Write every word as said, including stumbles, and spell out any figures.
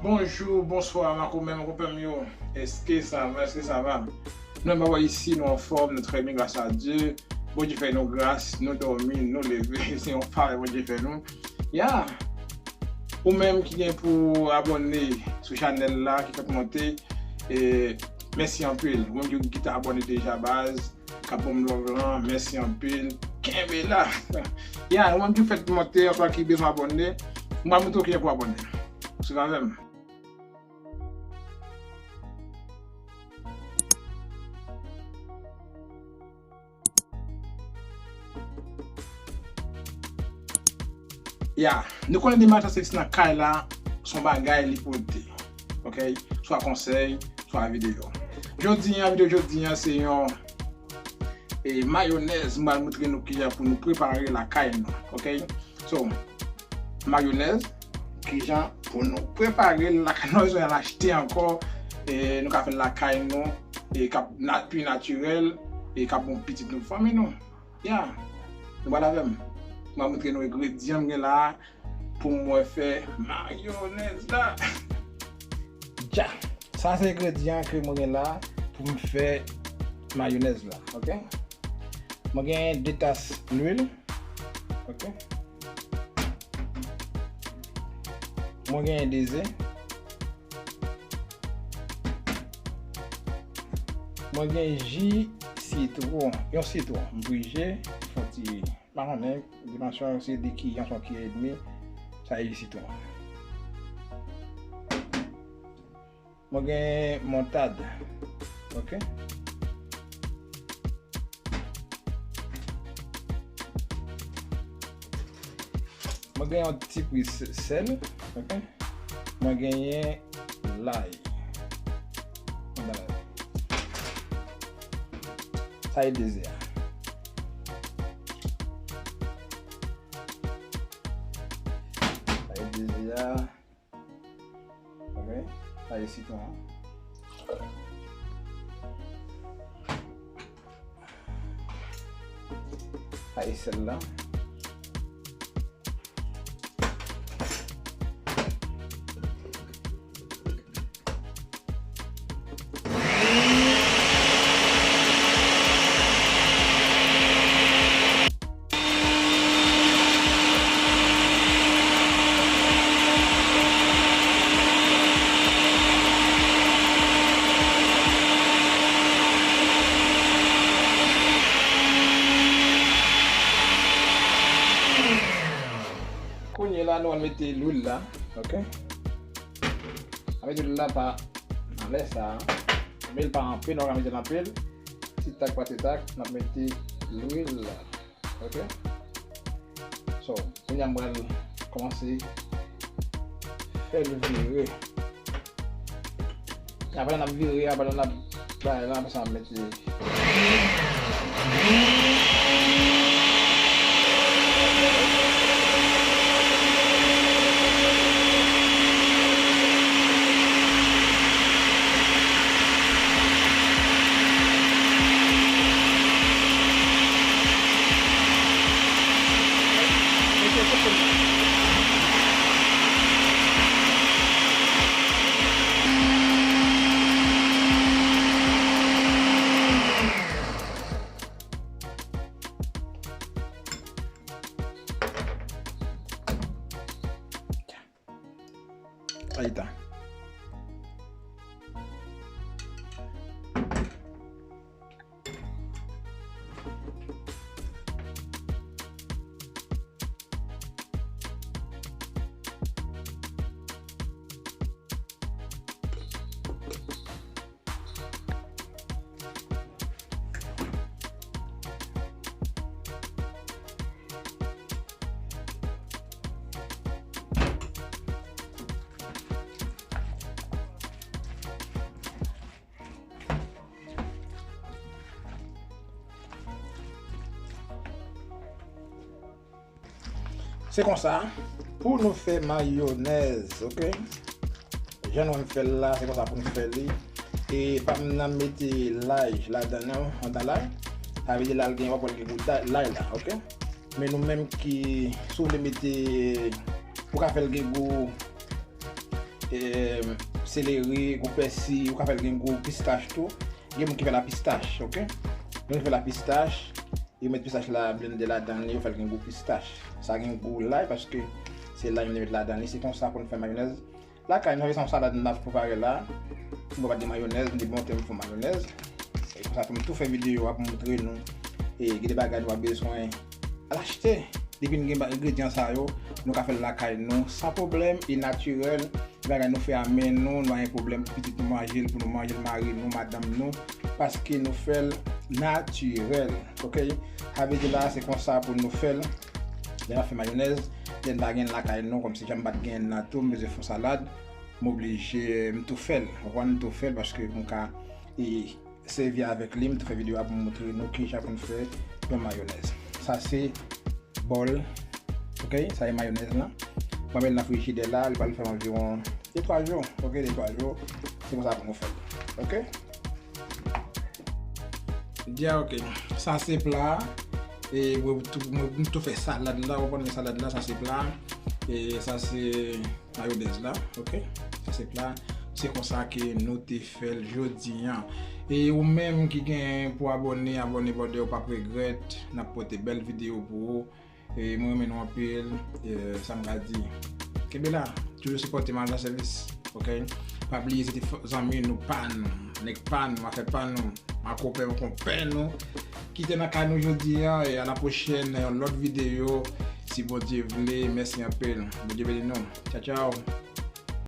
Bonjou, bonswa, makomen, konpè m yo. Èske sa va? Èske sa va? Nou menm, papa, isi, nou anfòm, nou trè byen, gras a Dye. Bondye fè nou gras, nou dòmi, nou leve. Se yon favè Bondye fè nou. Ya! Ou menm ki gen pou abòne sou chanèl la, ki fèk monte, e, mèsi anpil. Ou menm ki, ki te abòne deja, baz, k ap ban m love lan, mèsi anpil. Kenbe la! Ya, ou menm ki fèk monte, ankò ki bezwen abòne, m pral montre w kijan pou abòne. Swiv avè m. Ya, nou konnen dematch sèvis nan kay la, se yon bagay li pote. Oke? Swa konsèy, swa videyo. Jodi a, videyo jodi a, se yon, e, mayonèz, m pral montre nou kijan pou nou prepare lakay nou. Oke? So, mayonèz, kijan pou nou prepare l lakay nou, pa bezwen al achte ankò, e, nou ka fè l lakay nou, e, k ap na-, pi natirèl, e, k ap bon pitit nou, fanmi nou. Ya, nou pral avè m. M ap montre nou engredyan m gen la pou mwen fè mayonèz la. Dja, sa se engredyan ke mwen gen la pou m fè mayonèz la, oke? Mwen gen de tas lwil, oke? Mwen gen de ze. Mwen gen ji sitwon, yon sitwon. M brile, fè yon ti, pa konnen, dimansyon se de kiyè, yon kiyè edmi, sa e ji sitwon. Mwen gen montad. Oke. Mwen gen yon ti pri s-, sèl. Oke. Mwen genyen lay. Sa e de ze a. Sa e de ze a. Oke. Sa e sitwon an. Sa e sèl la. Kounye a la, nou al mete lwil la, oke? N ap mete lwil la pa nan lè sa a. Men l pa anpil, nou ka mete l anpil. Ti tak pa ti tak, n ap mete lwil la. Oke? So, kounye a m pral kòmanse fè l vire. Apre n ap vire, apre n ap bay la, apre sa n ap mete. Eita. Se konsa, pou nou fè mayonèz, oke? Jan nou wè m fè l la, se konsa pou nou fè li. E pa m nan mete lay ladan non, andan lay. Sa vle di lay gen, w ap wè l gen gou da-, lay la, oke? Men nou menm ki, si w vle mete, ou ka fè l gen gou e, seleri, gou pèsi, ou ka fè l gen gou pistach tou. Gen moun ki fè l a pistach, ok? Lè yo fè l a pistach, yo met pistach la blende ladan li, yo fè l gen gou pistach. Sa gen gou lay paske se lay m te met ladan li. Se konsa pou n fè mayonèz lakay nou. Sa se yon salad m ap prepare la. Mwen pa t gen mayonèz, m di bon, tè m fè mayonèz. E konsa tou m tou fè videyo a pou m montre nou. E gen de bagay nou pa bezwen al achte. Depi n gen ba- engredyan sa yo, nou ka fè l lakay nou san pwoblèm e natirèl. Bagay nou fè a men nou, nou pa gen pwoblèm pou pitit nou manje l, pou nou manje l, mari nou, madanm nou, paske nou fè l natirèl, ok? Sa vle di la, se konsa pou nou fè l. Lè n ap fè mayonèz, lè n pa gen l lakay nou, kòmsi jan m pa t gen l nan tou, m bezwen fè yon salad, m oblije, m tou fè l, w konprann, m tou fè l, paske pou m ka, e, sèvi avèk li, m tou fè videyo a pou m montre nou kijan pou n fè yon mayonèz. Sa se bòl, ok? Sa e mayonèz lan. Mwen met nan frijidè la, li pral fè m anviwon de twa jou, ok? De twa jou. Se konsa pou nou fè l, ok? Dya, ok. Sa se pla. E mwen tou, mwen tou fè salad la, ou konn salad la, sa se pla. E sa se mayonèz la, ok? Sa se pla. Se konsa ke nou te fè l jodi an. E ou menm ki gen pou abòne, abòne brother, ou p ap regrèt. N ap pote bèl videyo pou ou. E mwen renmen nou anpil. E sa m ka di. Kenbe la, toujou sipòte Marjan Sèvis, ok? Pa bliye se te f- zanmi nou, pa nou, nèg pa nou, afè pa nou, makonpè, konpè nou. Kite nan kay nou jodi an, e a la pwochèn nan yon lòt videyo, si Bondye vle. Mèsi anpil. Bondye beni nou. Tchaw, tchaw.